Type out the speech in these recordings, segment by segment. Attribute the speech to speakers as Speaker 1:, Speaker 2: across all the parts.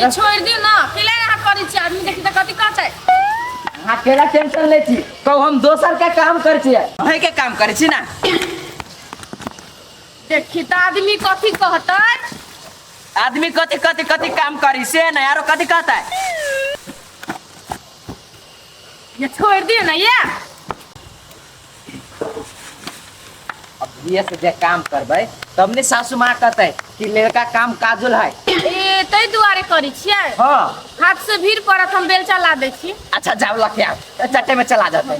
Speaker 1: ये छोड़ दियो ना केला अहाँ करै छी आदमी देखी तऽ कथी कहतै
Speaker 2: अहाँ केला टेंशन लै छी कहू हम दोसर के काम करै छियै अहीं के काम करै छी ना
Speaker 1: देखी तऽ आदमी कथी कहतै
Speaker 2: आदमी कथी कथी कथी काम करी से ना यारो कथी कहतै
Speaker 1: ये छोड़ दियो ना ये
Speaker 2: अब धीरे से जे काम करबै तब ने सासू माँ कहतै कि लड़का काम काजुल है
Speaker 1: ए ताहि दुआरे करै छियै
Speaker 2: हाँ
Speaker 1: हाथ से भीड़ पड़त हम बेलचा ला दै छी
Speaker 2: अच्छा जाओ लके आओ चट्टे में चला जाते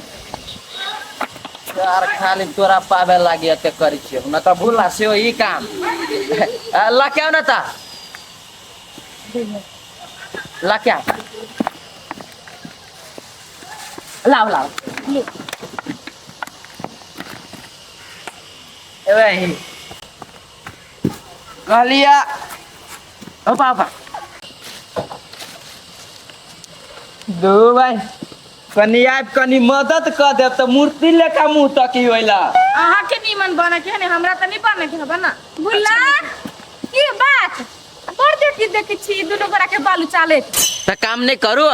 Speaker 2: यार खाली तोरा पावे लागी एते करै छियौ न तऽ भूला सेहो ई काम लके आओ न तऽ लके आओ लाओ लाओ एवे ही कहलिया ओ पापा दू भाई कनी आबि कनी मदद कऽ देब तऽ मूर्ति लेखा मुँह तकी ओइला
Speaker 1: अहाँके नीमन बने के है ने हमरा तऽ नहीं बने के है ना भुल्ला की बात बड़ देखी देखी छी दुनू गोरा के बालू चालैत
Speaker 2: तऽ काम नहीं करू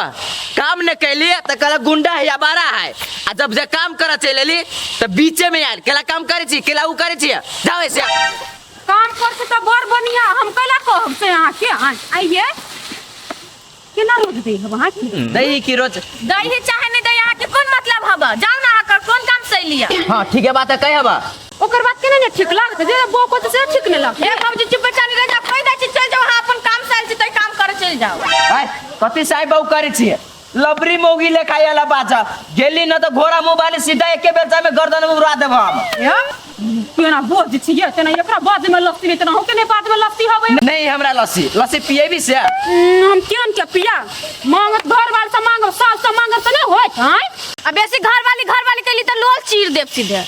Speaker 2: काम नहीं कैलिए तऽ कहलक गुंडा है या बारा है आ जब जे काम करऽ चलि एली तऽ बीचे में आयल केला काम करै छी केला उ करै छी जाओ ऐसे
Speaker 3: काम कर से तऽ बड़ बढ़िया हम कैला कहब से अहाँके आइए केना रोज दै हब अहाँके
Speaker 2: दही की रोज
Speaker 1: दही चाहे नहीं दही अहाँके कोन मतलब हब जाउ ना अहाँके कोन काम से लिया
Speaker 2: हाँ ठीक है बात है कही हबा
Speaker 3: ओकर बात केना ने ठीक लागत जे बो को से ठीक ने लागत
Speaker 1: हे बाबूजी चुप चाली रह जाओ कहि दै छी चलि जाउ अहाँ अपन काम से आयल छी तऽ काम करे चलि जाउ
Speaker 2: आय कथी साहेब बहु करै छियै लबरी मौगी लेखा आयल बाजा गेली न तऽ घोड़ा मोबाइल सीधा एके बेर में गर्दन में उड़ा देब हम
Speaker 3: केना बोझ छियै तेना एकरा बाज में लस्सी नहीं तेना हम केने बाज में लस्सी हबै
Speaker 2: नहीं हमरा लस्सी लस्सी पिएबी से
Speaker 3: हम केन के पिया मांगत घर वाल से मांगब सास से मांगब से नहीं होत आय
Speaker 1: आ बेसी घर वाली घर वाली कैली तऽ लोल चीर देब सीधे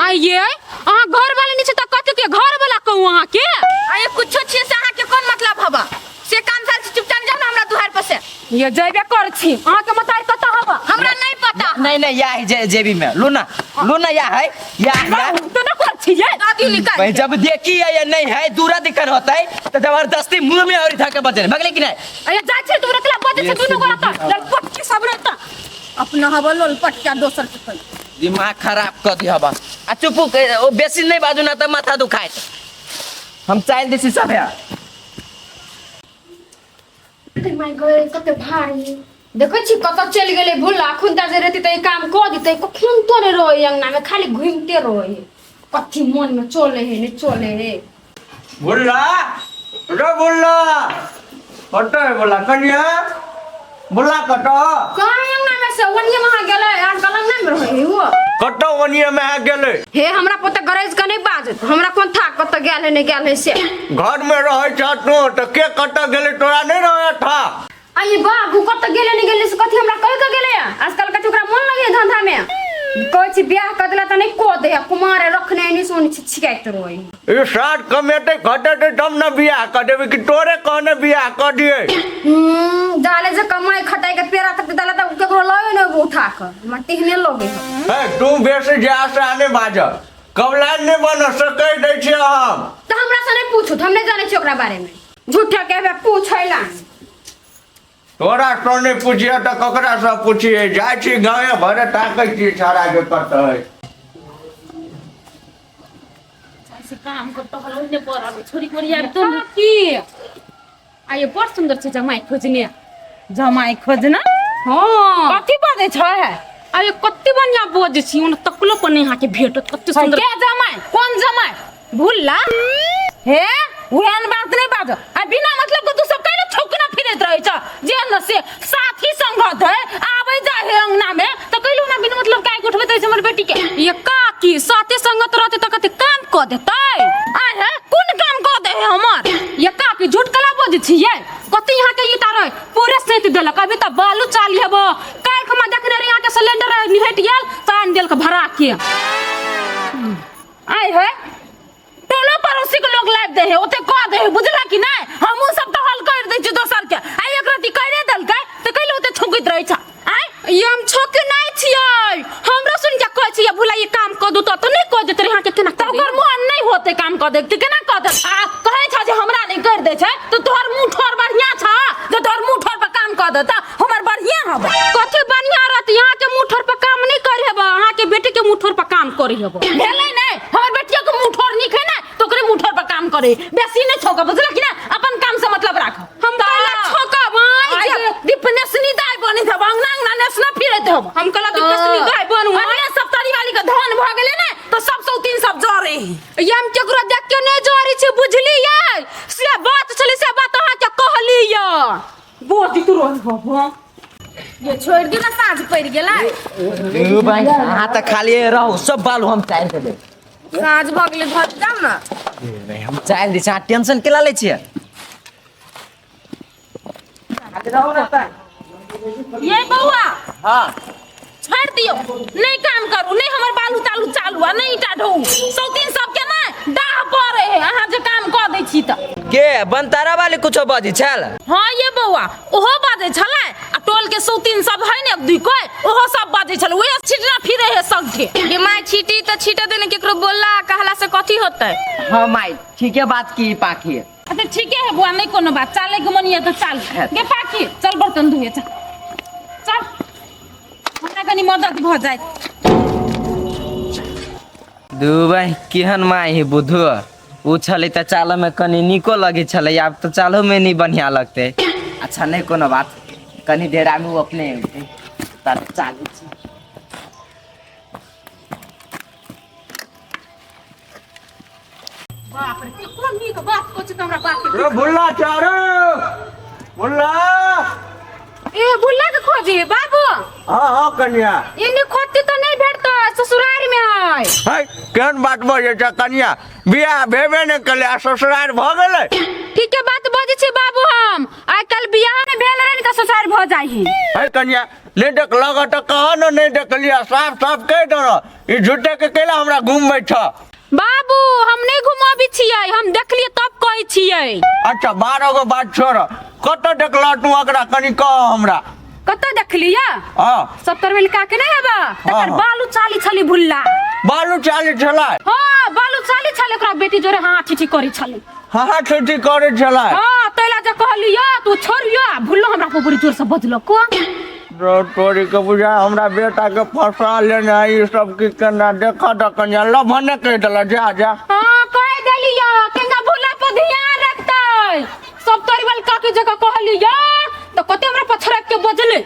Speaker 3: आइए अहाँ घर वाले नहीं छै तऽ कथी के घर वाला कहू अहाँ के
Speaker 1: आ ये कुछो छियै से अहाँके कोन मतलब हबा से काम साल चुपचाप जाउ ना हमरा दुहार पर से
Speaker 3: ये जयबे कर छी अहाँ के मतार कतऽ हबा
Speaker 1: हमरा नहीं पता
Speaker 2: नहीं नहीं या है जे, जेबी में लू ना लू ना या है या या
Speaker 3: तो ना कर छी ये
Speaker 1: दादी निकाल
Speaker 2: भाई जब देखी है या नहीं है दूरा दिक्कत होता है तो जबरदस्ती मुंह में और था के बचे भगले कि नहीं
Speaker 3: अरे जा छी तू रखला बजे छै दुनू गोरा त ललपट सब रहता
Speaker 1: अपना हबा लोल पटका दोसर के कही
Speaker 2: दिमाग खराब कर दिया बा आ चुप ओ बेसी नहीं बाजू ना तो माथा दुखाए हम चाइल दिसी सब है
Speaker 3: माय गए कते भारी देखै छी कतऽ चलि गेलै भुल्ला अखुन जे रहती तऽ ई काम कऽ दितै कखन तो नहि रहै अंगना में खाली घुमिते रहै कथी मन में चले है नहि चले है
Speaker 4: भुल्ला रे भुल्ला कतऽ है भुल्ला कनिया भुल्ला कतऽ
Speaker 3: कहाँ अंगना में से ओनिये में अहाँ गेलै आजकल अंगना में रहै है वो
Speaker 4: कतऽ ओनिये में आ गेलै
Speaker 3: हे हमरा पोते गरज के नहि बाजत हमरा कोन था कतऽ गेल है नहि गेल है से
Speaker 4: घर में रहै छ तू तऽ के कतऽ गेलै तोरा नहि रहै था
Speaker 3: आई बाबू कतऽ गेलै नहि गेलै से कथी हमरा कहि के गेलै आजकल कथी ओकरा मन लगे धंधा में कहै छी बियाह कऽ देला तऽ नहि कऽ दे कुमार रखने नहि सोन छिकाइत रहै
Speaker 4: ई साथ कमेतै खटेतै तब ने बियाह कऽ देबै कि तोरे कहने बियाह कऽ दियै
Speaker 3: जाले जे कमाई खटाई के पेड़ा तक देला तऽ केकरो लगे नहि उठा कऽ हमरा तेहने लगे
Speaker 4: हे तू बेसी जा से आने बाज कबलान नहि बन से कहि दै छियै हम
Speaker 3: तऽ हमरा से नहि पूछू हम नहि जानै छी ओकरा बारे में झूठा के पूछै ला
Speaker 4: तोरा सँ नहि पुछिए तऽ ककरा सँ पुछिए जाइ छी गाँवे भरे ताकै छी छाड़ा के कतऽ है
Speaker 5: से काम कर टहल ओहिने पड़ल छोरी कोरी आबि तो
Speaker 3: की आइए बड़ सुंदर छै जमाई खोजने
Speaker 5: जमाई खोजना
Speaker 3: हाँ
Speaker 5: कथी बजै छै
Speaker 3: आइए कते बढ़िया बजै छी ओना तकलो पर नहि अहाँके भेटत कते सुंदर
Speaker 5: के जमाई कोन जमाई भुल्ला हे ओहन बात नहि बाज आ बिना मतलब के तू सब कैला छौकना फिरैत रहै छ जे न से साथी संगत है आबै जाय है अंगना में तऽ कैलू ना बिना मतलब के आगि उठबैत रहै छै हमर बेटी के
Speaker 3: ये काकी साथे संगत रहते तऽ कते काम कऽ देतै
Speaker 5: आय हे कोन काम कऽ दे है हमर
Speaker 3: ये काकी झूठ कला बजै छियै कते यहाँ के ईटा रहे पूरे सैत देलक अभी तऽ बालू चाली हेब काल्हि खमा देखने रही यहाँ के सिलेंडर निहट गेल तऽ आनि देलक भरा के
Speaker 5: आय हे टोलो पड़ोसी के लोग लाइब दे है ओते कह दे है बुझला कि नहीं हमहू सब तो हल कर दै छी दोसर के आ एक रति करे देलकै तऽ कैले ओते छौंकैत रहै छ आय
Speaker 3: ये हम छोके नहीं छियै हमरा सुन के कहै छियै भुला ये काम कऽ दू तऽ नहि कऽ देत रहे अहाँके केना
Speaker 5: तऽ ओकर मोन नहि होते काम कऽ देते केना कऽ देत आ कहै छ जे हमरा नहि कर दै छै तऽ तोहर मुँह ठोर बढ़िया छ जे तोहर कऽ देता हमर बढ़िया हब।
Speaker 3: कथी बढ़िया रहत? यहाँ के मुँह ठोर पर काम नहीं करे हेब, अहाँ के बेटी के मुँह ठोर पर काम करे हेब।
Speaker 5: भेलै नै, हमर बेटिया के मुँह ठोर नीक है ना तो ओकरे मुँह ठोर पर काम करे, बेसी नहीं छोकब, बुझल कि ना? अपन काम से मतलब राख।
Speaker 3: हम कहला छोकब आइ
Speaker 5: आइ दीपनेसनी दाइ बनै हब, अंगना अंगना नेसना फिरैत हब।
Speaker 3: हम कहला दीपनेसनी दाइ बनू।
Speaker 5: अरे सप्तरी वाली के धन भ गेलै ने तो सब सौतीन सब जरे है।
Speaker 3: ये हम केकरो देख के नहीं जरे छी, बुझलियै? से बात छलै, से बात अहाँ के कहलियै।
Speaker 5: बोझ तू रोज बाबा
Speaker 1: ये छोड़ दियो ना, साँझ पड़ गेलै।
Speaker 2: दू भाई अहाँ तऽ खाली रहू, सब बालू हम चालि देबै।
Speaker 1: साँझ भऽ गेलै, घर जाउ ना।
Speaker 2: हम चालि दै छी, अहाँ टेंशन केला लै छियै?
Speaker 5: ये बौआ
Speaker 2: हाँ
Speaker 5: छोड़ दियो, नहीं काम करू, नहीं हमर बालू तालू चालू आ नहीं ईटा ढोऊ, सौतीन सब के ना डाह पड़े है अहाँ जे काम कऽ दै छी तऽ।
Speaker 2: के बनतारा वाली कुछो बजै छल?
Speaker 5: हाँ ये बौआ ओहो बाजै छलै आ टोल के सौतीन सब है ने एक दुई कोई, ओहो सब बाजै छलै, ओहे छिटना फिरे है सबके।
Speaker 1: ये माय छीटी तऽ छीटे देने, केकरो बोलला कहला से कथी होतै?
Speaker 2: हाँ माय ठीके बात की पाखी।
Speaker 5: अच्छा ठीके है बुआ, नहीं कोनो बात, चाले के मन ये तो चाल गे पाखी, चल बर्तन धोए चल चल, हमरा कनी मदद भ जाए।
Speaker 2: दुबई केहन माय है बुधु, ओ छलै तऽ चाल में कनी नीको लगै छलै, आब तऽ चालो में नहीं बढ़िया लगतै। अच्छा नहीं कोनो बात, कनी देर आमे ओ अपने औतै तब चालू छी।
Speaker 5: बाप रे कोन नीक बात कहै छै हमरा बाप के।
Speaker 4: रे भुल्ला चारो भुल्ला।
Speaker 3: ए भुल्ला के खोजी बाबू।
Speaker 4: हाँ हाँ कन्या।
Speaker 3: एने खोजती तो नहीं भेटतो, ससुराल में है।
Speaker 4: है केहन बात बजै छ कन्या, बियाह भेबे नहि केलै आ ससुराल भऽ गेलै?
Speaker 3: ठीके बात बजै छी बाबू, हम आइ काल्हि बियाह नहि भेल रहै ने तऽ ससुराल भऽ जाइ है।
Speaker 4: है कन्या नहि देखलक तऽ कह ने नहि देखलियै, साफ साफ कहि दह, ई झूठे के कैला हमरा घुमबै छ?
Speaker 3: बाबू हम नहीं घुमाबी छियै, हम देखलियै तब कहै छियै।
Speaker 4: अच्छा 12 गो बात छोड़, कतऽ देखलह तू ओकरा कनि कह हमरा।
Speaker 3: कतऽ देखलियै?
Speaker 4: हाँ।
Speaker 3: 70 बेल का के नहीं हेबा, तकर बालू चाली छली भुल्ला।
Speaker 4: बालू चाली छलै?
Speaker 3: हाँ बालू चाली छलै, ओकरा बेटी जोरे हाँ ठीठी करै छलै।
Speaker 4: हाँ हाँ ठीठी करै छलै?
Speaker 3: हाँ तैला जे कहलियै तू छोड़ियो, भुल्लो हमरा पर बड़ी जोर से बजलको।
Speaker 4: तोरी के बुझा हमरा बेटा के फंसा लेने है, ई सब की केना देख तऽ कन्या लभने कहि देलक, जा जा।
Speaker 3: हाँ कहि देलियै केना भुल्ला पर ध्यान रखतै, सब तोरी वाल काकी जगह कहलियै तऽ कते हमरा पछड़क के बजलै।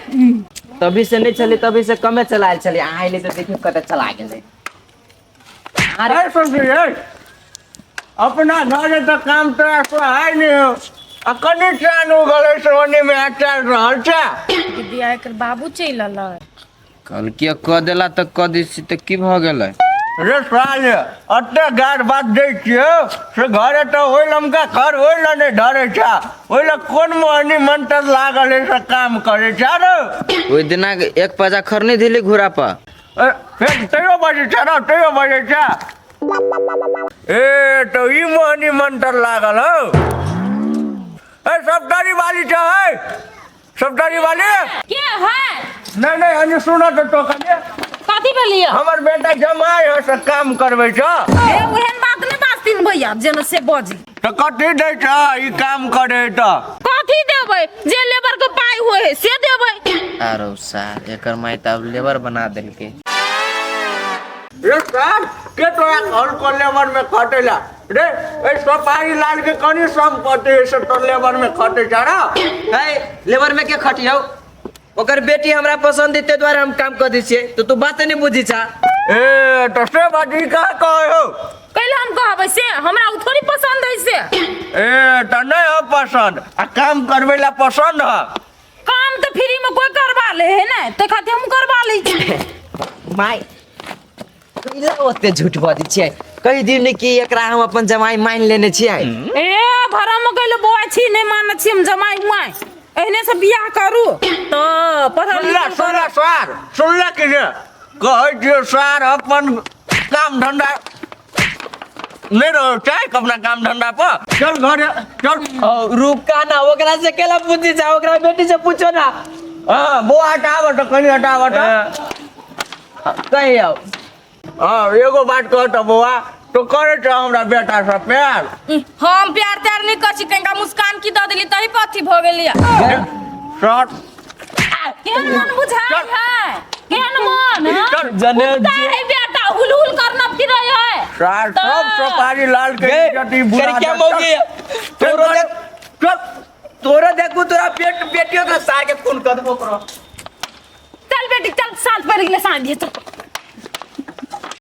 Speaker 2: तभी से नहीं चली, तभी से कमे चलायल छलै, अहाँ अयलै तऽ देखियौ कतऽ चला गेलै।
Speaker 4: अरे सुनसी, अपना घरे तऽ काम तोरा सोहाय नहि हो, आ कनि चान उगल है से ओनी में चल रहल छै।
Speaker 1: दीदी एकर बाबू चलि अलै।
Speaker 2: कहलकै कऽ देला तऽ कऽ दै छी तऽ की भऽ गेलै?
Speaker 4: रे साले अते गार बात दै छियौ से घरे तऽ ओहि लमका घर ओहि लए नहि धरै छै, ओहि लए कोन मोहनी मंत्र लागल है से काम करै छै रे?
Speaker 2: ओहि दिना एक पजा खरनी देली घोड़ा पर।
Speaker 4: फेर तैयो बजै छै रे, तैयो बजै छै। ए तो ई मोहनी मंत्र लागल हौ। ए सप्तारी वाली छै, है सप्तारी वाली
Speaker 5: के है?
Speaker 4: नहीं नहीं अनी सुनो तो तो कने
Speaker 5: कथी भेलियै?
Speaker 4: हमर बेटा जमाई है से काम करबै छ।
Speaker 5: ए ओहन बात नहि बाजथिन भैया, जेना से बजी।
Speaker 4: तऽ कथी दै छ ई काम करे तऽ?
Speaker 5: कथी देबै, जे लेबर के पाइ होइ है से देबै।
Speaker 2: आरो सार एकर माय तऽ आब लेबर बना देलकै।
Speaker 4: रे सार के तोरा घर को लेबर में खटेला रे? ए सपारी लाल के कनी संपत्ति है से तो लेबर में खटे छ रे।
Speaker 2: है लेबर में के खटियौ? ओकर बेटी हमरा पसंद है ताहि दुआरे हम काम कऽ दै छियै, तऽ तू बाते नहि बुझै छा।
Speaker 4: ए तऽ से बात ई कहाँ कहै हौ?
Speaker 5: कैला हम कहबै से हमरा ओ थोड़ी पसंद है से।
Speaker 4: ए तऽ नहि हो पसंद, आ काम करबै ला पसंद है?
Speaker 5: काम तऽ फ्री में कोई करवा ले है ने, ताहि खातिर हम करवा लै छी।
Speaker 2: माय कैला ओते झूठ बजै छियै? कहि दियौ ने कि एकरा हम अपन जमाई मानि लेने छियै।
Speaker 5: ए भरम गेल बौआ छी, नहि मानै छी हम जमाई उमाई, एहने से बियाह करू तऽ पढ़ल
Speaker 4: सुनला
Speaker 5: लिखल
Speaker 4: सुनला
Speaker 5: करू।
Speaker 4: सार सुनला कि ने कहै छियौ सार अपन काम धंधा नहि रहो चाहे अपना काम धंधा पर चल घरे चल।
Speaker 2: रुका ना, ओकरा से केला पूछी जा, ओकरा बेटी से पूछो ना।
Speaker 4: हाँ बौआ हटाबऽ तऽ कनि हटाबऽ तऽ
Speaker 2: कहियौ।
Speaker 4: हाँ एगो बात कह तऽ बौआ, तो करे छ हमरा बेटा से प्यार?
Speaker 1: हम प्यार त्यार नहीं कर छी, कनिका मुस्कान की दऽ देली तही पर अथी भऽ गेली।
Speaker 4: सर
Speaker 5: केहन मन बुझाइ है केहन मन हाँ?
Speaker 4: चल
Speaker 2: जने
Speaker 5: कुत्ता है बेटा हुल हुल करना फिरै है
Speaker 4: सार सब सुपारी लाल के
Speaker 2: गे,
Speaker 4: इज्जत ही बुरा
Speaker 2: करे क्या मौगी है? तोरो देख
Speaker 4: चल
Speaker 2: तोरो देखू तोरा पेट बेटियो के सार के खून कर देबो करो
Speaker 5: चल बेटी चल साँझ पड़ि गेलै साँझ दिए चल।